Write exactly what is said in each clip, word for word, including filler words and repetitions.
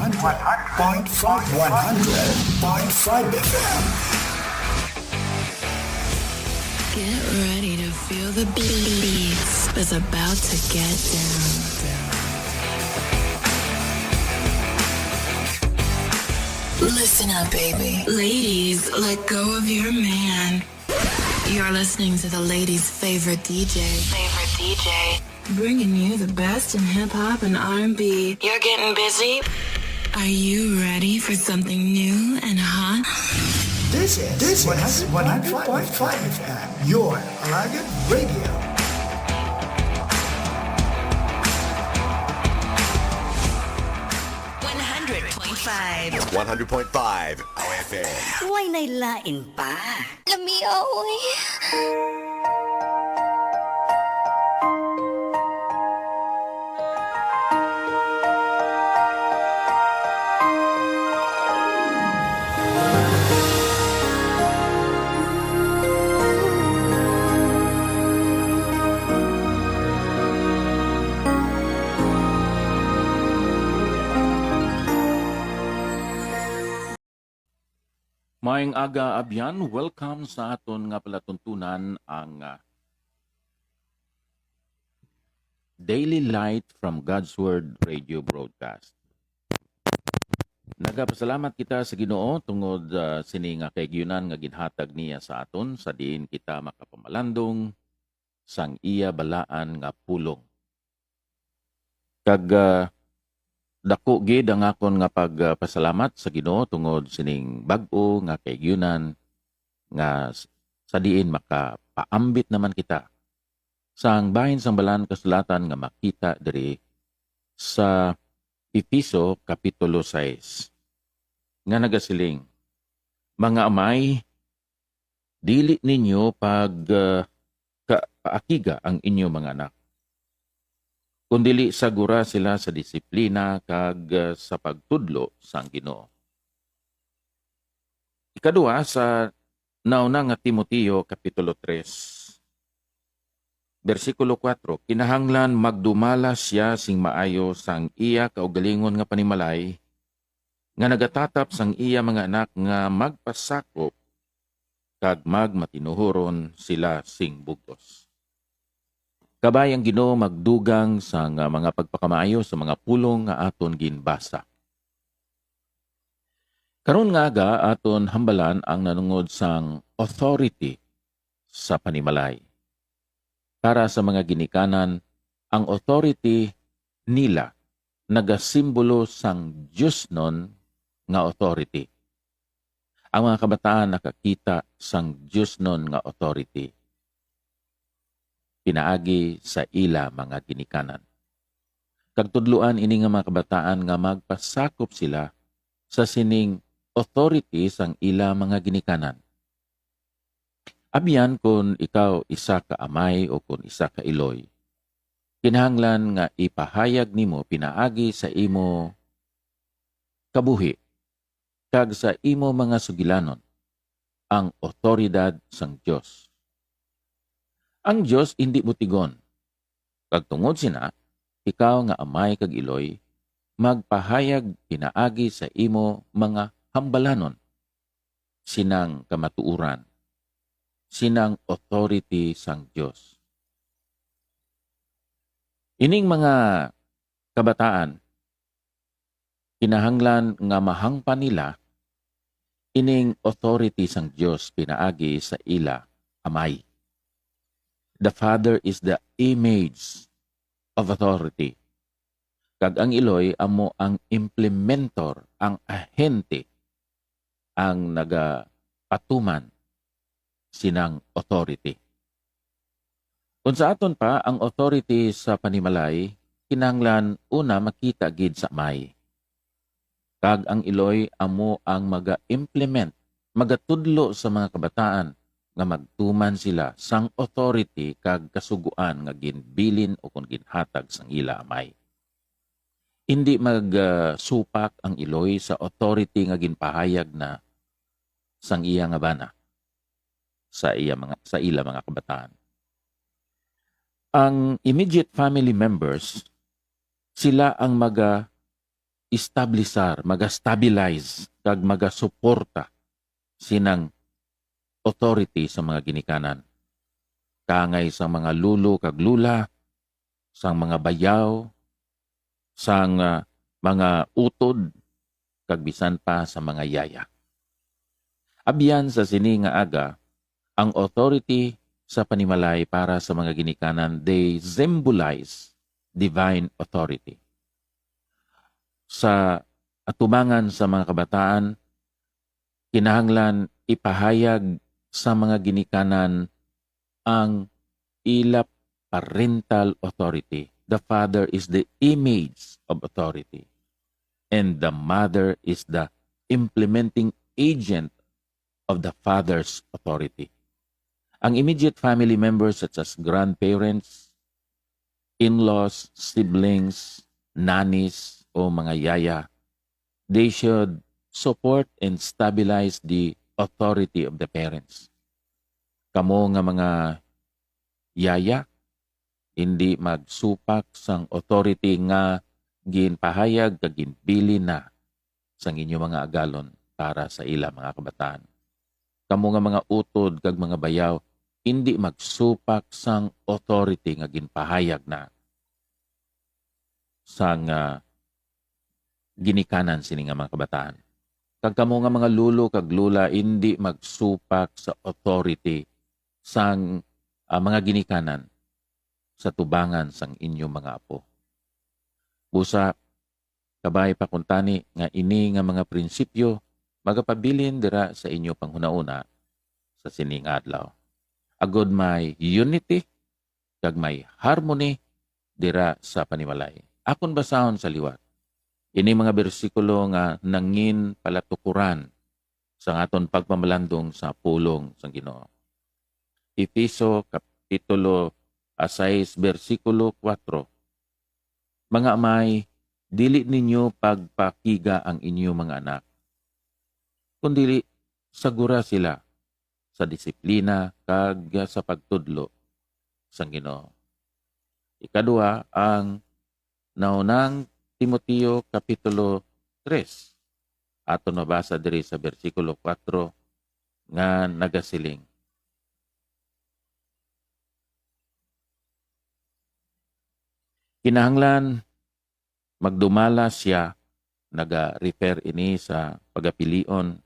One hundred point five, one hundred point five F M. Get ready to feel the beats. It's about to get down. Listen up, baby. Ladies, let go of your man. You're listening to the ladies' favorite D J. Favorite D J. Bringing you the best in hip hop and R and B. You're getting busy? Are you ready for something new and hot? This is, this is one hundred point five F M, your Alagad Radio. One hundred point five. One hundred point five O F M. Way nay lain pa. Lamia, oy. Maayong aga, abyan. Welcome sa aton nga palatuntunan, ang, ah, Daily Light from God's Word Radio Broadcast. Nagapasalamat kita sa Ginoo tungod, ah, sini nga kaayuhan nga ginhatag niya sa aton, sa diin kita makapamalandong sang iya balaan nga pulong. Kag, ah, dako gid ang akon nga pagpasalamat sa Ginoo tungod sining bag-o nga kaayuhan nga s-, sa diin makapaambit naman kita sang bahin sang Balaan Kasulatan nga makita diri sa Efeso Kapitulo sais, nga nagasiling, "Mga amay, dili ninyo pag, ah, ka-, paakiga ang inyo mga anak, kundili sagura sila sa disiplina kag, ah, sa pagtudlo sang Ginoo." Ikadua, sa nauna nga Timoteo, Kapitulo tres, bersikulo kuwatro, "Kinahanglan magdumala sia sing maayo sang iya kaugalingon nga panimalay, nga nagatatap sang iya mga anak nga magpasakop kag magmatinuhoron sila sing bug-os." Kabay ang Ginoo magdugang sang mga pagpakamaayo sa mga pulong nga aton ginbasa. Karon nga aga, aton hambalan ang nanungod sang authority sa panimalay. Para sa mga ginikanan, ang authority nila nagasimbolo sang diosnon nga authority. Ang mga kabataan nakakita sang diosnon nga authority pinaagi sa ila mga ginikanan. Kag tudloan ini nga mga kabataan nga magpasakop sila sa sining authority sang ila mga ginikanan. Abyan, kon ikaw isa ka amay o kon isa ka iloy, kinahanglan nga ipahayag nimo pinaagi sa imo kabuhi kag sa imo mga sugilanon ang awtoridad sang Dios. Ang Dios indi butigon, kag tungod sina, ikaw nga amay kag iloy, magpahayag pinaagi sa imo mga hambalanon sinang kamatuoran, sinang authority sang Dios. Ining mga kabataan, kinahanglan nga mahangpan nila ining authority sang Dios pinaagi sa ila amay. The father is the image of authority, kag ang iloy amo ang implementor, ang ahente, ang nagapatuman sinang authority. Kon sa aton pa, ang authority sa panimalay kinahanglan una makita gid sa amay. Kag ang iloy amo ang maga-implement, magatudlo sa mga kabataan nga magtuman sila sang authority kag kasugoan nga ginbilin o kon ginhatag sang ila amay. Indi mag, ah, supak ang iloy sa authority nga ginpahayag na sang iya nga bana sa iya mga, sa ila mga kabataan. Ang immediate family members, sila ang maga-, maga-establisar, maga-stabilize, kag magasuporta sinang authority sa mga ginikanan, kaangay sang mga lolo kag lola, sang mga bayaw, sang, ah, mga utod, kag bisan pa sa mga yaya. Abyan sa sini nga aga, ang authority sa panimalay para sa mga ginikanan, they symbolize divine authority. Sa atubangan sa mga kabataan, kinahanglan ipahayag sa mga ginikanan ang ila parental authority. The father is the image of authority, and the mother is the implementing agent of the father's authority. Ang immediate family members, such as grandparents, in-laws, siblings, nannies, o mga yaya, they should support and stabilize the authority of the parents. Kamo nga mga yaya, hindi magsupak sang authority nga ginpahayag kag ginbilin na sang inyo mga agalon para sa ila mga kabataan. Kamo nga mga utod kag mga bayaw, indi magsupak sang authority nga ginpahayag na sang, ah, ginikanan sini nga mga kabataan. Kag kamo nga mga lolo kag lola, indi magsupak sa authority sang, ah, mga ginikanan sa tubangan sang inyo mga apo. Busa, kabay pa kuntani nga ini nga mga prinsipyo magapabilin dira sa inyo panghunahuna sa sini nga adlaw, agud may unity kag may harmony dira sa panimalay. Akon basahon sa liwat ini mga bersikulo nga nangin palatukuran sang aton pagpamalandong sa pulong sang Ginoo. Efeso kapitulo sais, bersikulo kuwatro, "Mga amay, dili ninyo pagpakiga ang inyo mga anak, kundili sagura sila sa disiplina kag sa pagtudlo sang Ginoo." Ikadua, ang Naunang Timoteo kapitulo tres. Aton mabasa diri sa bersikulo kuwatro nga nagasiling, "Kinahanglan magdumala sia," naga-refer ini sa pagapilion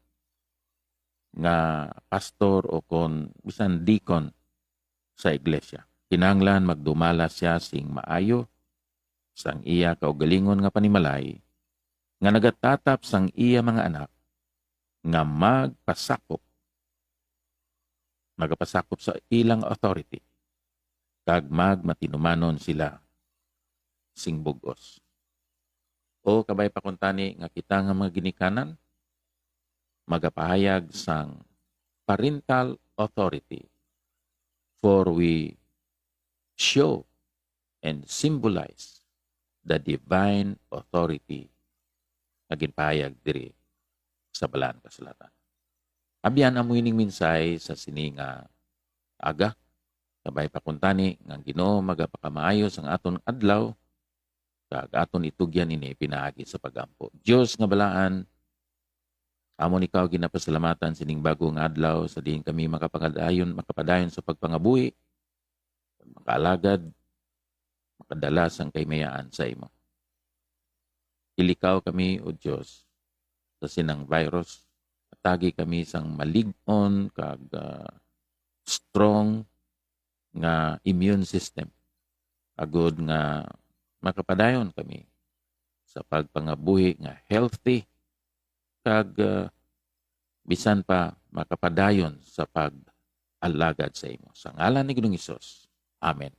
nga pastor o kon bisan deacon sa iglesia. "Kinahanglan magdumala sia sing maayo sang iya kaugalingon nga panimalay, nga nagatatap sang iya mga anak, nga magpasakop, magapasakop sa ilang authority, kag magmatinumanon sila sing bug-os." O kabay pa kuntani nga kita nga mga ginikanan magapahayag sang parental authority, for we show and symbolize the divine authority nga ginpahayag diri sa Balaan Kasulatan. Abyan, amo ining mensahe sa sini nga aga. Kabay pa kuntani nga ang Ginoo magapakamaayo sang aton adlaw, kag aton itugyan ini pinaagi sa pag-ampo. Dios nga balaan, amon ikaw ginapasalamatan sining bago nga adlaw sa diin kami makapagadayon, makapadayon sa pagpangabuhi, makaalagad, makadala sang kahimayaan sa imo. Ilikaw kami, O Dios, sa sinang virus. Atagi kami sang malig-on kag, ah, strong nga immune system, agud nga makapadayon kami sa pagpangabuhi nga healthy, kag, ah, bisan pa makapadayon sa pag-alagad sa imo. Sa ngalan ni Ginoong Hesus. Amen.